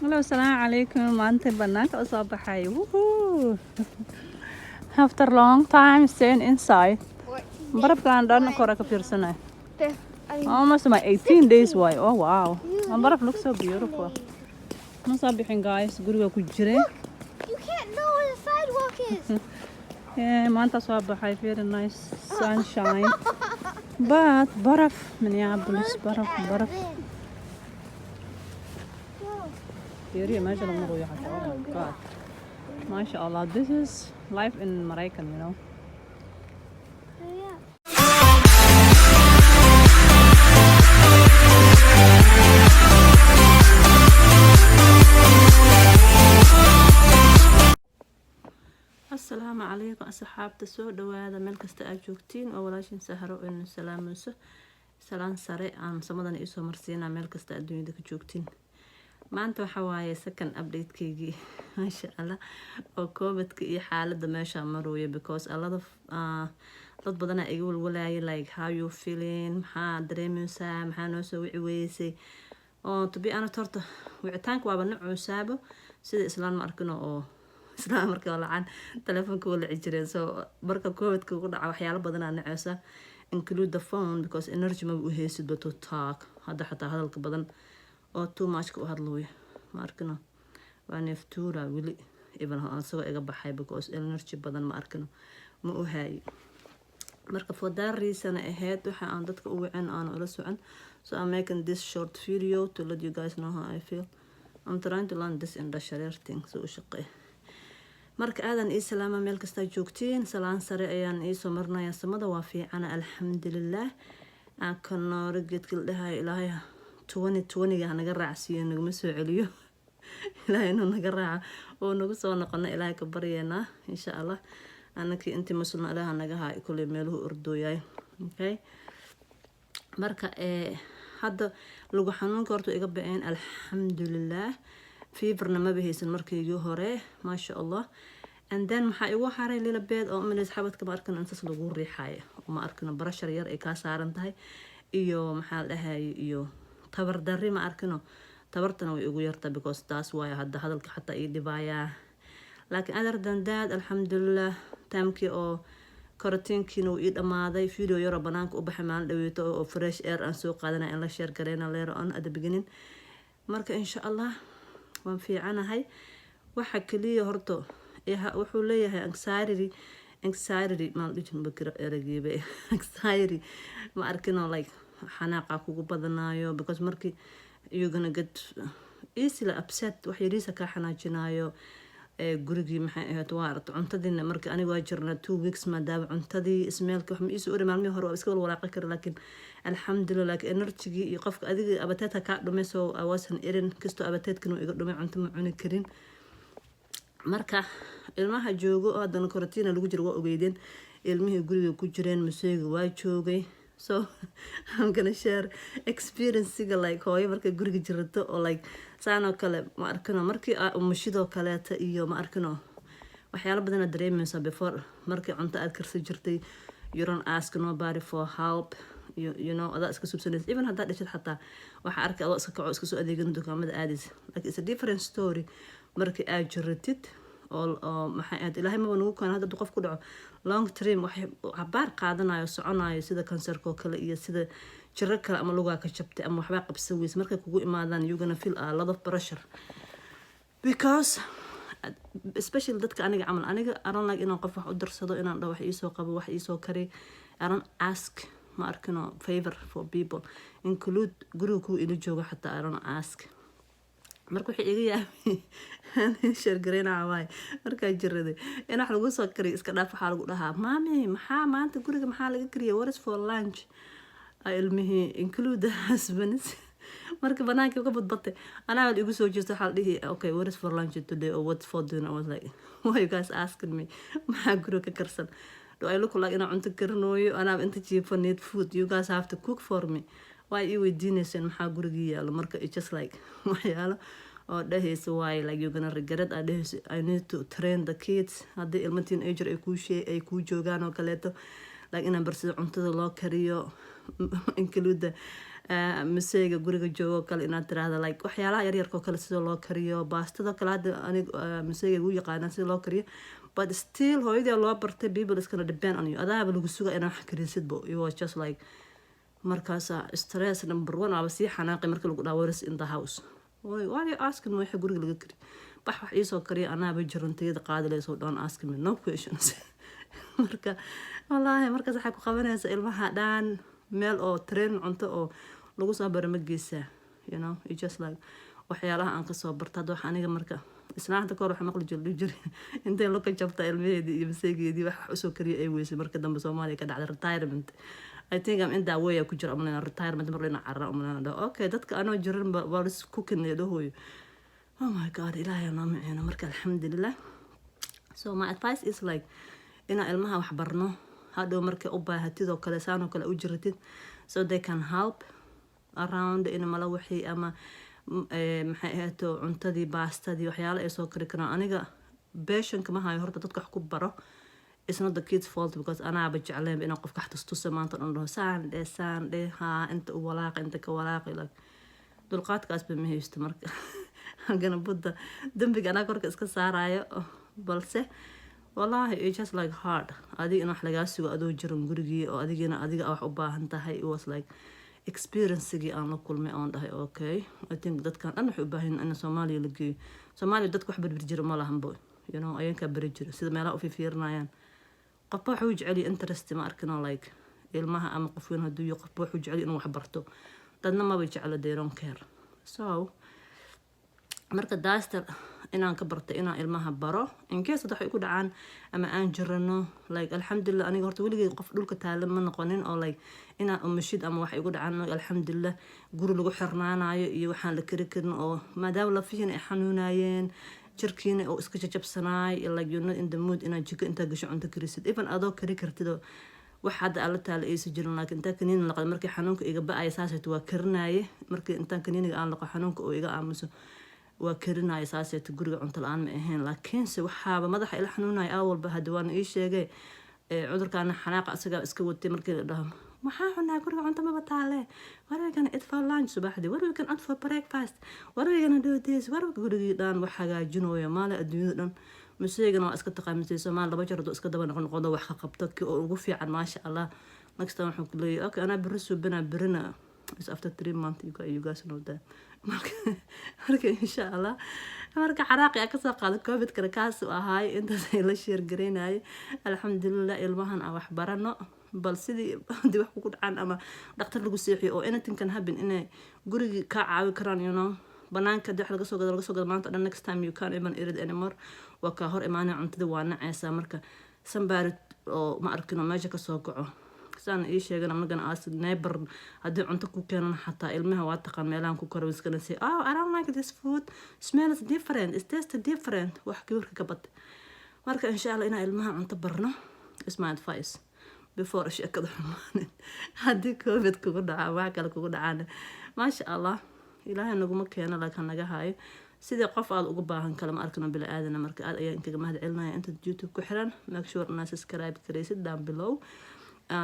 Hello, asalaamu calaykum. Maanta banaanka u soo baxay. Woohoo! After long time staying inside. Barafkaan dhan kore ka fiirsanay. I mean, Almost my 18 days waay. Oh wow. You Baraf looks so beautiful. 16 days. Ma soo bixin, guys, guriga ku jiray. You can't know where the sidewalk is. Yeah, maanta soo baxay, very nice sunshine. But baraf, Minneapolis, Look baraf, at baraf. this. Look. Fiiriyo meesha la marayo xataa. Oh my God. Masha Allah, this is life in Maraykan. Oh, yeah. Asalaamu calaykum asxaabta, soo dhawaada meel kasta aad joogtiin. Oo walaashin Sahro inu salaamayso, salaan sare aan samadan iisoo marsiinaa meel kasta aad dunyada ka joogtiin. Maanta waxa waaye second update-keygii, maasha Allah, oo Covidka iyo xaaladda meesha marooyo, because a lot of dad badanaa iga walwalaayay, like, "How you feeling? Maxaa dareemeysaa? Maxaa noo soo wici weysay?" Oo to be honest, horta wicitaanka waaba nacoosaabo sida islaan, ma arkino, oo islaan marka lacaan telefoonka walaci jireen. So marka Covidka ugu dhaca, waxyaalo badanaa naceysa, include the phone, because energy maba u heysidba to talk. Hadda xataa hadalka badan oo too much ka u hadlooyo, ma arkino, waa neeftuura weli, even isagoo iga baxay, because energy badan, ma arkino, ma u haayi. Marka for that reason ahayd waxa aan dadka u wicin, aan ula socon. So I'm making this short video to let you guys know how I feel. I'm trying to learn this indha shareer thing si u shaqeey. Marka aadan ii salaama meel kastaa joogtiin, salaan sare ayaan iisoo marinayaa samada. Waa fiicana, alxamdulilah. Aan ka nooro geedka la dhahayo, Ilaahay 2020-ga hanaga raacsiiyo, naguma soo celiyo. Ilaahay inuu naga raaco oo nagu soo noqono Ilaahay ka baryeynaa, insha Allah. Anakii intii Muslima Ilaah naga haay kuley meeluhu ordooyaay. Okay, marka hadda lagu xanuunka horta iga ba'een, alxamdulilah. Feverna maba haysan markaygii hore, maasha Allah. And then maxaa igu haray? Little bit oo umaleys xabadka, ma arkin, intaas lagu riixaayo, ma arkino, pressure yar ay kaa saaran tahay iyo maxaa la dhahay iyo tabar darri, ma arkino. Tabartana way igu yartaa, because taas waayo hadda hadalka xataa ii dhibaayaa. Laakiin other than that, alxamdulilah. Timekii oo karantiinkiina wuu ii dhamaaday. Video yaroo banaanka u baxay maalin dhaweeto oo fresh air aan soo qaadanay in la share gareyna later on at the beginning. Marka insha Allah waan fiicanahay. Waxa kaliya horta wuxuu leeyahay anxiety, anxiety maa dhihin bakira eragiiba, anxiety, ma arkino, like xanaaqa kugu badanaayo, because markii you gonna get easily upset, wax yariisa kaa xanaajinayo. Gurigii maxay ahayd, waa aragta cuntadiina. Marka aniga waa jirnaa 2 weeks, maadaama cuntadii smellka wax ma iisoo ori. Maalmihii hore waa iska walwalaaqi kara, laakiin alxamdulilah. Laakiin energygii iyo qofka adiga appetiteka kaa dhumay, so I wasn't eating. Kastoo appetitekana uu iga dhumay, cunto ma cuni karin. Marka ilmaha joogo oo haddana karantiina lagu jiro, waa ogeydeen ilmihii guriga ku jireen, museega waa joogay. So I'm gonna share experiencega, like hooyo markay guriga jirato oo like saan oo kale, ma arkino, markii umushidoo kaleeta iyo, ma arkino, waxyaalo badana dareemeysa. Before markii cunto aad karsan jirtay, you don't ask nobody for help, you know adaa iska subsanaysa. Even haddaa dhashid xataa, waxaa arkay adoo iska kaco, iska soo adeegan, dukaamada aadaysa. Like, it's a different story markii aad jiratid oo maxay ahayd, Ilaahay maba nagu keeno. Hadda qof ku dhaco long term, wax cabaar qaadanayo, soconayo, sida kansarka oo kale iyo sida jiro kale ama lugaa ka jabtay ama waxbaa qabsan weyse, markay kugu imaadaan, you gonna feel a lot of pressure, because especially dadka aniga camal, aniga I don't like inaan qof wax u darsado, inaan dhaho wax iisoo qabo, wax iisoo kari. I don't ask, ma arkino, favor for people, include guriga kuwa ila jooga xataa I don't ask. Marka waxay iga yaabay share gareynaa waay, markaa jiraday in wax lagu soo kariyo iska dhaaf, waxaa lagu dhahaa, "Mommy, maxaa maanta guriga, maxaa laga kariyay? What is for lunch?" Ilmihii, include the husbands. Marka banaanka ka badbatay, anaa igu soo jeesta, waxaa la dhihi, "Okay, what is for lunch today?" or "What's for dinner?" I was like, "Why you guys asking me maxaa guriga ka karsan? Do I look like inaan cunto karinooyo? Anaa inta jiifo, need food. You guys have to cook for me. Why ii weydiineyseen maxaa gurigii yaalo?" Marka it's just like waxyaalo oo dhahaysa waaye, like you're gonna regret. Aa dhahaysa, "I need to train the kids." Haddii ilmo teenager ay kuu shee ay kuu joogaan oo kaleeto, like inaan barsida cuntada loo kariyo, include the Maseyga guriga joogo kale inaad tiraahda, like waxyaalaha yaryarkoo kale sida loo kariyo, baastadoo kale. Hadda anig maseyga ugu yaqaanaan sida loo kariyo, but still hooyadii loo bartay. People is gonna depend on you. Adaaba lagu suga inaa wax karisidbo. It was just like markaasa stress number one aba sii xanaaqay marka lagu dhaha, "What is in the house? Why are you asking me waxa guriga laga kari?" Bax, wax iisoo kariya, anaaba jirantayada qaadi leyso. Don't ask me no questions. Marka wallaahi markaas waxay ku qabanaysa ilmaha dhaan meel oo train cunto oo lagu soo baro ma geysaa. You just like waxyaalaha aan kasoo barta hadda wax aniga marka islaanta kahor waxa maqli jir dhihi jiray intay luka jabta ilmaheedii iyo maseegeedii wax wax usoo kariya ay weysay. Marka dambe Soomaaliya ka dhacday retirement. I think I'm in that way ku jira umaleynaa, retirement mar lina carara umaleynaa, dhaho okay, dadka anoo jiran ba waa lis cooking dhahoyo. Oh my God, Ilaahay noo miceeno. Marka alxamdulilah. So my advice is like inaan ilmaha wax barno, hadhow markay u baahatid oo kale, saan oo kale u jiratid, so they can help around in mala wixii ama maxay ahayto, cuntadii, baastadii, waxyaalo ay soo kari karaan. Aniga beeshanka ma hayo horta dadka wax ku baro. It's not the kids' fault, because anaaba jecleen inaan qofka wax tustusa maanta dhan, dhaho saan dhe, saan dhe, haa, inta u walaaqi, inta ka walaaqi. Like dulqaadkaasba ma haysto. Marka halkana budda dembiga anaa korka iska saarayo, balse wallaahi it just like hard adiga in wax lagaa sugo adoo jiran gurigii oo adigina adiga wax u baahan tahay. It was like experiencegii aan la kulmay oon dhahay, okay, I think dadkan dhan waxay u baahan in Soomaaliya la geeyo. Soomaaliya dadka wax berberi jira ma lahanbo, ayankaa beri jira sida meelaha u fiirinayaan. Qofba waxuu jeceliya interest ma arkino, like ilmaha ama qof weyn hadduu yahay, qofba wuxuu jeceliya inuu wax barto. Dadna maba jeclo, they don't care. So marka daster inaan ka bartay inaan ilmaha baro in case hadda waxay ku dhacaan ama aan jirano. Like alxamdulilah, aniga horta weligay qof dhulka taala ma noqonin oo like inaan umashid ama wax igu dhacaan. Alxamdulilah, guri lagu xirnaanayo iyo waxaan la kari karin oo maadaama lafihiina ay xanuunayeen, jirkiina oo iska jajabsanaay, like you're not in the mood inaad jiko intaa gasho cunto karisid, even adoo kari kartid oo wax hadda alla taala aysa jirin. Laakiin intaa kaniini laqda, markii xanuunka iga ba-aya saasayto waa karinaaye. Markii intaan kaniiniga aan laqo, xanuunka oo iga aamuso, waa karinaya saasayto. Guriga cunto la-aan ma ahayn, laakiinse waxaaba madaxa ila xanuunaya aa walba. Hadda waana ii sheegay cudurkaana xanaaqa asagaa iska watay. Markii la dhaho, "Maxaa cunaa? Guriga cunto maba taale. What are we gonna eat for lunch subaxdii? What are we gonna eat for breakfast? What are we gonna do this?" War gurigii dhan wax hagaajinooyo maale adduunyada dhan. Maseegana waa iska taqaan masey Soomaali, laba jeer hadduu iska daba noqon noqodo wax ka qabto kii oo ugu fiican, maasha Allah. Next time wuxuu ku leeyahay, "Okay, anaa berri suubinaa." Berrina is after 3 months. You guys know that. Marka insha Allah, marka xaraaqi aa kasoo qaada COVID-kana kaas u ahaay. Intaas ay la share gareynayay. Alxamdulilah, ilmahan aan wax barano, bal sidii hadii wax kugu dhacaan ama dhaktar lagu seexiyo oo anything can happen, inay gurigii kaa caawi karaan. Banaanka hadii wax laga soo gado, laga soo gado maanta dhan, next time you can't even eat it anymore. Waa kaa hor imaanaya cuntada, waa nacaysaa. Marka somebody oo ma arkin oo meesha kasoo kaco saan ii sheegan amagana as neighbor haddii cunto ku keenan, xataa ilmaha waa taqaan meelahan ku karo, is gonna say, "Oh, I don't like this food, smell is different, it tastes different." Wax kibirka ka bad. Marka insha Allah inaan ilmaha cunto barno is my advice before sheekada xumaanin. Haddii COVID kugu dhaca, wax kale kugu dhacaan, maasha Allah, Ilaahay naguma keeno, laakiin naga hayo sidii qof aada uga baahan kale ma arkano bili aadana. Marka aad ayaan kaga mahad celinaya intaad YouTube ku xiran. Make sure inaad subscribe karaysid down below,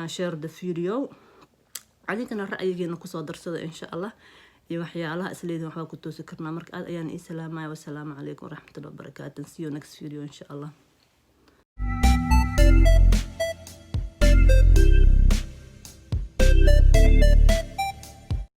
share the video. Adinkana ra'yigeena kusoo darsada insha Allah iyo waxyaalaha isleedin waxbaa ku toosi karnaa. Marka aad ayaan ii salaamaya. Wasalaamu calaykum waraxmatullahi wabarakaatu. See you next video insha Allah.